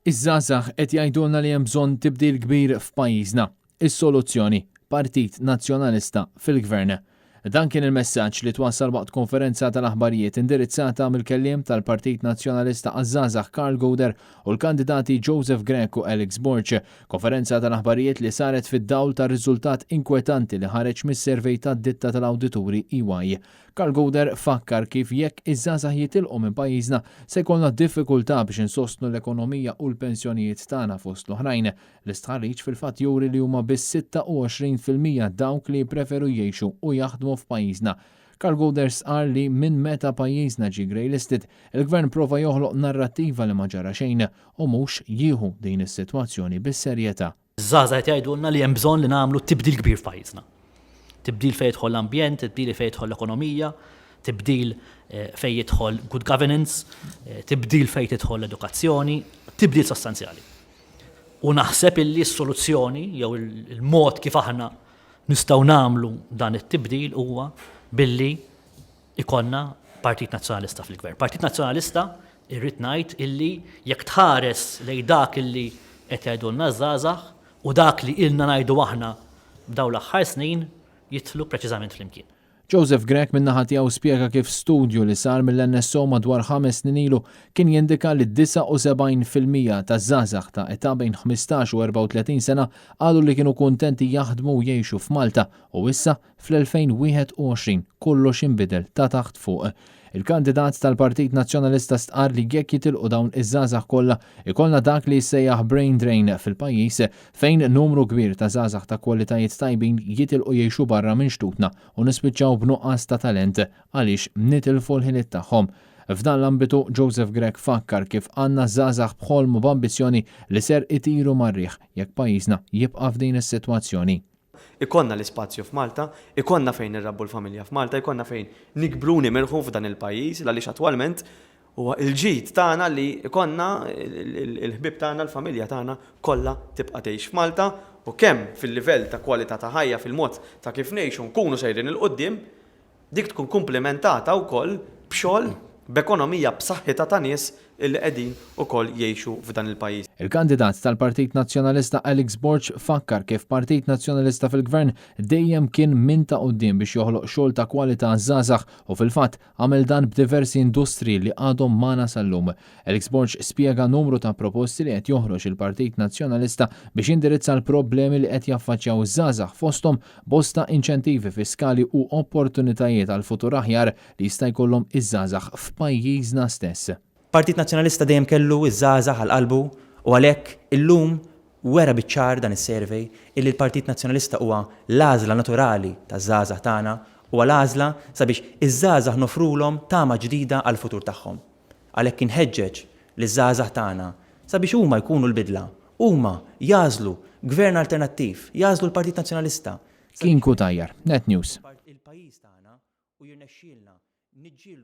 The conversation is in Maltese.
Iż-żgħażagħ qed jgħidulna li hemm bżonn tibdil kbir f'pajjiżna. Is-soluzzjoni, Partit Nazzjonalista fil-Gvern. Dan kien il-messaġġ li twassal waqt konferenza tal-aħbarijiet indirizzata mill-kelliem tal-Partit Nazzjonalista għaż-Żgħażagħ Karl Gouder u l-kandidati Joseph Grech u Alex Borg. Konferenza tal-aħbarijiet li saret fid-dawl tar-riżultat inkwetanti li ħareġ mis-survey tad-ditta tal-awdituri EY. Karl Gouder fakkar kif jekk iż-żgħażagħ jitilqu minn pajjiżna se jkollna diffikultà biex insostnu l-ekonomija u l-pensjonijiet tagħna fost l-oħrajn. L-istħarriġ fil-fatt juri li huma biss 26% dawk li jippreferu jgħixu u jaħdmu f'pajjiżna. Karl Gouder stqarr li minn meta pajjiżna ġie greylisted, il-Gvern prova joħloq narrattiva li ma ġara xejn u mhux jieħu din is-sitwazzjoni bis-serjetà. Żgħażagħ qed jgħidulna li hemm bżonn li nagħmlu tibdil kbir f'pajjiżna. Tibdil fejn jidħol l-ambjent, tibdil fejn jidħol l-ekonomija, tibdil eh, fejn jidħol good governance, eh, tibdil fejn tidħol l-edukazzjoni, tibdil sostanzjali. U naħseb illi s-soluzzjoni jew il-mod kif aħna nistgħu nagħmlu dan it-tibdil huwa billi ikollna Partit Nazzjonalista fil-Gvern. Partit Nazzjonalista irrid ngħid illi jekk tħares lejn dak illi qed jgħidulna ż-żgħażagħ u dak li ilna ngħidu aħna f'dawn l-aħħar snin jidħlu preċiżament flimkien. Joseph Grech min-naħa tiegħu spjega kif studju li sar mill-NSO madwar ħames snin ilu kien jindika li 79% taż-żgħażagħ ta' età bejn 15 u 34 sena qalu li kienu kuntenti jaħdmu u jgħixu f'Malta u issa Fl-2021 kollox inbidel ta' taħt fuq. Il-kandidat tal-Partit Nazzjonalista stqarr li jekk jitilqu dawn iż-żgħażagħ kollha, ikollna dak li jissejjaħ brain drain fil-pajjiż fejn numru kbir ta' żgħażagħ ta' kwalitajiet tajbin jitilqu jgħixu barra minn xtutna u nispiċċaw b'nuqqas ta' talent għaliex nitilfu l-ħiliet tagħhom. F'dan l-ambitu, Joseph Grech fakkar kif għandna żgħażagħ b'ħolm u b'ambizzjoni li ser itiru mar-riħ jekk pajjiżna jibqa' f'din is-sitwazzjoni. Ikollna l-ispazju f'Malta, ikollna fejn irrabbu l-familja f'Malta, ikollna fejn nikbru u nimirħu f'dan il-pajjiż, l-għaliex attwalment huwa l-ġid tagħna li jkollna l-ħbieb tagħna, l-familja tagħna kollha tibqa' tgħix f'Malta u kemm fil-livell ta' kwalità ta' ħajja fil-mod ta' kif ngħixu nkunu sejrin 'il quddiem, Dik tkun kumplimentata wkoll b'xogħol, b'ekonomija b'saħħitha ta' nies illi qegħdin ukoll jgħixu f'dan il-pajjiż. Il-kandidat tal-Partit Nazzjonalista Alex Borg fakkar kif Partit Nazzjonalista fil-Gvern dejjem kien minn ta' quddiem biex joħloq xogħol ta' kwalità għaż-żgħażagħ u fil-fatt għamel dan b'diversi industriji li għadhom magħna sal-lum. Alex Borg spjega numru ta' proposti li qed joħroġ il-Partit Nazzjonalista biex jindirizza l-problemi li qed jaffaċċjaw iż-żgħażagħ fosthom bosta inċentivi fiskali u opportunitajiet għal futur aħjar li jista' jkollhom iż-żgħażagħ f'pajjiżna stess. Partit Nazzjonalista dejjem kellu ż-żgħażagħ għal qalbu u għalhekk illum wera biċ-ċar dan is-survey illi l-Partit Nazzjonalista huwa l-għażla naturali taż-żgħażagħ tagħna, huwa l-għażla sabiex iż-żgħażagħ noffrulhom tama ġdida għall-futur tagħhom. Għalhekk inħeġġeġ liż-żgħażagħ tagħna sabiex huma jkunu l-bidla, huma jagħżlu Gvern alternattiv, jagħżlu l-Partit Nazzjonalista Kien sabiex Cutajar, Net News. Il-pajjiż tagħna u jirnexxielna niġġieldu.